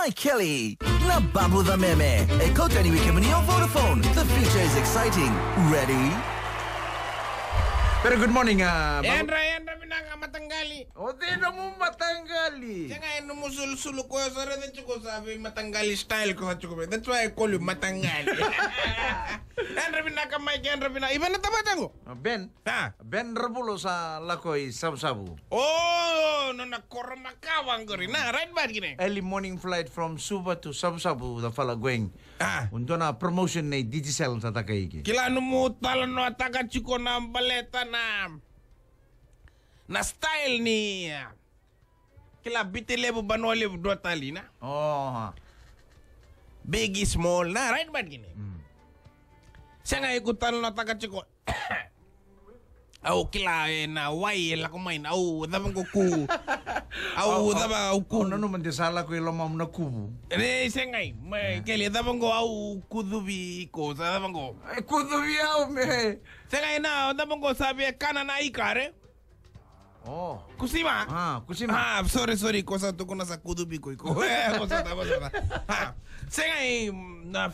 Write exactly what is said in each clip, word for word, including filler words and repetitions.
Mai Kelly, na Babu the Meme. E kauta yani vei kemuni o Vodafone. The future is exciting. Ready? Very good morning, uh, Babu. Yadra, yadra vinaka mataqali. O cei nomu mataqali? Sega, e nomu sulusulu ko sa raica tiko sa veimataqali style ko sa tiko vei. That's why I call you mataqali. Yadra vinaka Mike, yadra vinaka. Ivana Tabatago. Uh, Ben. Ah. Ben Ravulo sa lako i Savusavu. Oh, nona koro makawa qori. Na, right back gine. Early morning flight from Suva to Savusavu, the fella going. Ah. Dua na promotion nei Digicel sa taka iki. Kila nomu talanoataka tiko na baleta na, na style ni, ah, kila Viti Levu, Vanua Levu, dua tale na. Oh. Big, small, na, right back gine. Mm. Sega, iko talanoataka tiko. Au kila e na wai e lako mai na au cava qo ku. Au cava au ku. Au nanuma de sa lako i lomamu na kuvu. E, sega, mai Kelly, cava qo au kucuvi iko, sa cava qo. E kucuvi au me. Sega, e na cava qo sa via kana na ika re. Oh. Kusima? Ah, kusima. Ah, sorry, sorry, ko sa tukuna sa kucuvi iko, iko. E, ko sa ta, ko sa ta. Ah, sega, e na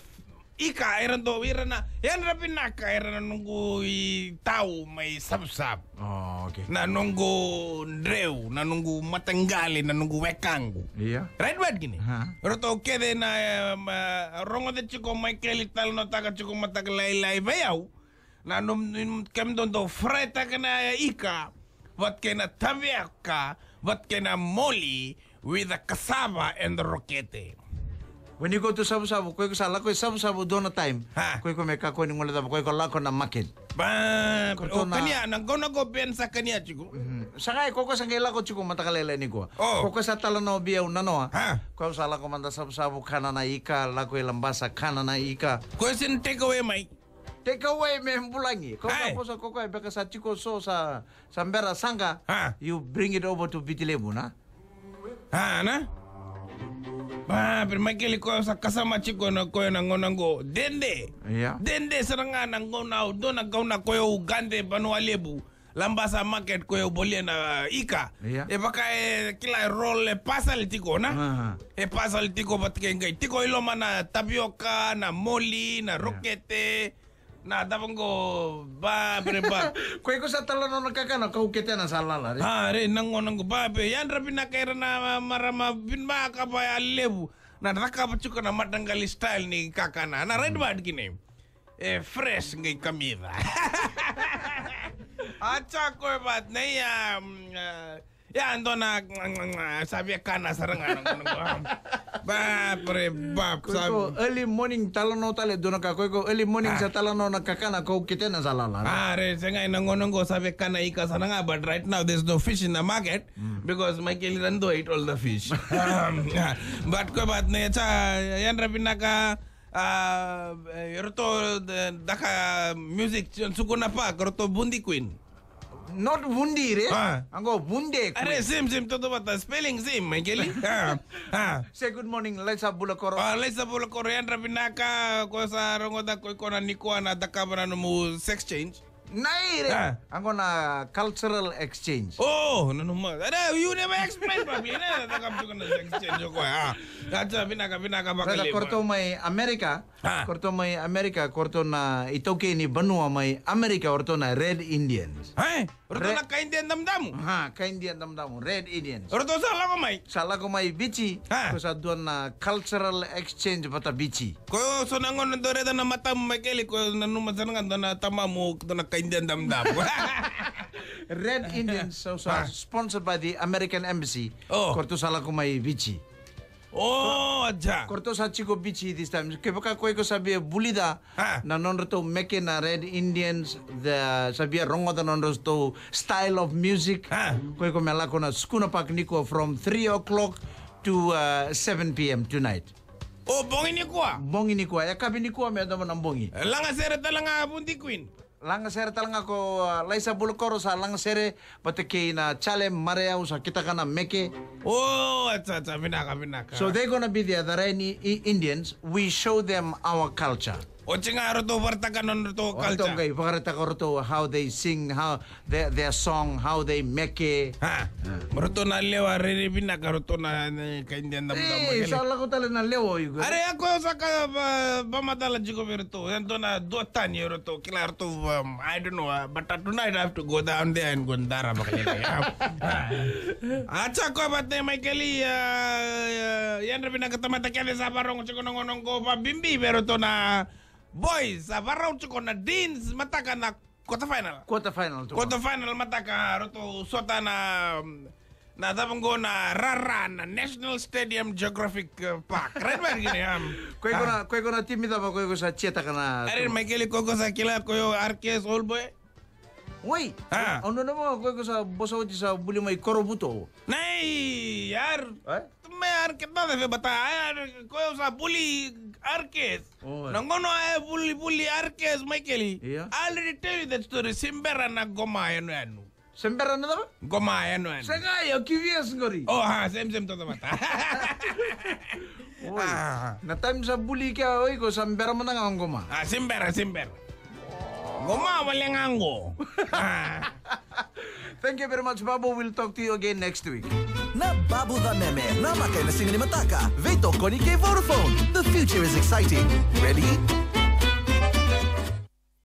ika, era dau, era na, yadra vinaka, era na noqu itau mai Savusavu. Oh, okay. Na noqu dreu, na noqu mataqali, na noqu wekaqu. Ia. Right back gine. Aha. Ratou kece na, em, eh, rogoca tiko mai Kelly, talanoataka tiko mataka lailai vei au. Na nom, nom, kemudou dau fry-taka na ika, vata kei na tavioka, vata kei na moli, with the cassava and the rokete. When you go to Savusavu, ko iko sa lako i Savusavu dua na time. Ha. Ko iko me kakua ni guilecava, ko iko lako na market. Ba, ko o na kania, na gauna qo Ben sa kania tiko. Mhm. Sa qai, ko ko sa qai lako tiko mataka lailai nikua. Oh. Ko ko sa talanoa vei au nanoa. Ha. Ko au sa lako mada Savusavu, kana na ika, lako i Labasa, kana na ika. Ko e sega ni take away mai. Take away me bulagi. Ko ka posa ko ko e beka sa tiko so sa, sa bera saqa. Ha. You bring it over to Viti Levu, na? Ha, na? Ba, pero mai Kelly ko sa kasama tiko na ko na gauna qo. Dede. Ia. Dede sara ga na gauna au, dua na gauna ko au gade Vanua Levu. Labasa market ko au volia na ika. Ia. E vaka e kila e roll e pasal tiko, na? Aha. E pasal tiko vata kei qai tiko i loma na tavioka, na moli, na rokete, na cava qo, ba, bre, ba. Ko iko sa talanoa na kakana kau ketena sa lala, re? Ah, re, na gauna qo, ba, be, yadra vinaka era na marama vinaka va ya levu. Na cakava tiko na mataqali style ni kakana. Na right word kina. E fresh qai kamica. A ca ko e vat, na ia, mm, eh, ia, dua na, sa via kana sara ga na gauna qo. Ba, pre, ba, ko sa iko early morning talanoa tale dua na ka, ko iko early morning sa talanoa na kakana kau ketena sa lala. Ah, re, sega, na gauna qo sa via kana ika sara ga, but right now there's no fish in the market because Michael Irandua ate all the fish. Um, yeah. But ko e vat, na ia, ca, yadra vinaka, ah, e, ratou, eh, daka music, Sukuna Park, ratou Vundi Queen. Not Vundi, re? Ah. Qo Vunde Queen. Are, same, same, toto vata, spelling same, Michael. Ah, ah. Say good morning, Laisa Bulakoro. Ah, Laisa Bulakoro, yadra vinaka, ko sa rogoca ko iko na nikua na cakava na nomu sex change. Nai, re. Ah. Qo na cultural exchange. Oh, nanuma. Are, you never explain properly. Na cakava tiko na sex change o koya. Ah. Aca, vinaka, vinaka vakalevu. Ko ratou mai America. Ah. Ko ratou mai America, ko ratou na itaukei ni vanua mai America, o ratou na Red Indians. Eh? O ratou na kai India damudamu? Ha, kai India damudamu, Red Indians. O ratou sa lako mai? Sa lako mai Viti, ko sa dua na cultural exchange vata Viti. Ko so na gauna dou raica na matamu, Michael, ko nanuma sara ga dua na tamamu, dua na kai India damudamu. Red Indians, so sa sponsored by the American Embassy. Oh. Ko ratou sa lako mai Viti. Oh, aca. Ko ratou sa tiko Viti this time. Kevaka ko iko sa via vulica na nodratou meke na Red Indians, the, sa via rogoca nodratou style of music. Ko iko me lako na Sukuna Park nikua from three o'clock to, uh, seven p.m. tonight. O, bogi nikua? Bogi nikua. Yakavi nikua me yacova na bogi. Lagasere tale ga Vundi Queen. Lagasere tale ga ko, uh, Laisa Bulakoro sa lagasere vata kei na Chale Mareau sa kitaka na meke. Oh, aca, aca, vinaka, vinaka. So they're gonna be there, the Red I-, Indians. We show them our culture. Oti ga ratou vakaraitaka na nodratou culture. Ratou qai vakaraitaka ratou how they sing, how their, their song, how they make it. Ha. Ratou na lewa rairai vinaka ratou na, na kai India da mudamudamua. Sa lako tale na lewa o iko. Are a ko sa ka vamatala tiko vei ratou. E dua na duatani o ratou, kila ratou, um, I don't know, uh, but tonight I have to go down there and go dara vakalega. A tsa ko vata mai keli, uh, uh, yadra vinaka tamata kece sa varogo tiko na gauna oqo vabibi vei ratou na boys, sa varau tiko na Deans mataka na quarter final. Quarter final tiko. Quarter final mataka ratou sota na, na cava qo na rara na National Stadium Geographic, uh, Park. Right back gini, um. Ko iko na, ko iko na timi cava ko iko sa cheer taka na. Are mai keli ko iko sa kila ko iko R K S old boy. Oi. Ah. Au nanuma ko iko sa bosa oti sa buli mai Korovuto. Nei, yar. Eh? Me R K S, nada a ver, bata, ah, ko iko sa buli R K S. Oi. Na gauna e buli, buli R K S mai keli. Ia. I already tell you that story. Simbera na goma yanu yanu. Simbera na cava? Goma yanu yanu. Sega, o Q V S qori. Oh, ha, same, same, tota mata. Oi. Ah. Na time sa buli kea o iko sa bera mada ga o goma. Ah, simbera, simbera. Goma wale ga qo. Ah. Thank you very much, Babu. We'll talk to you again next week. Na Babu Cameme, na maka ena siga ni mataka. Veitokoni kei Vodafone. The future is exciting. Ready?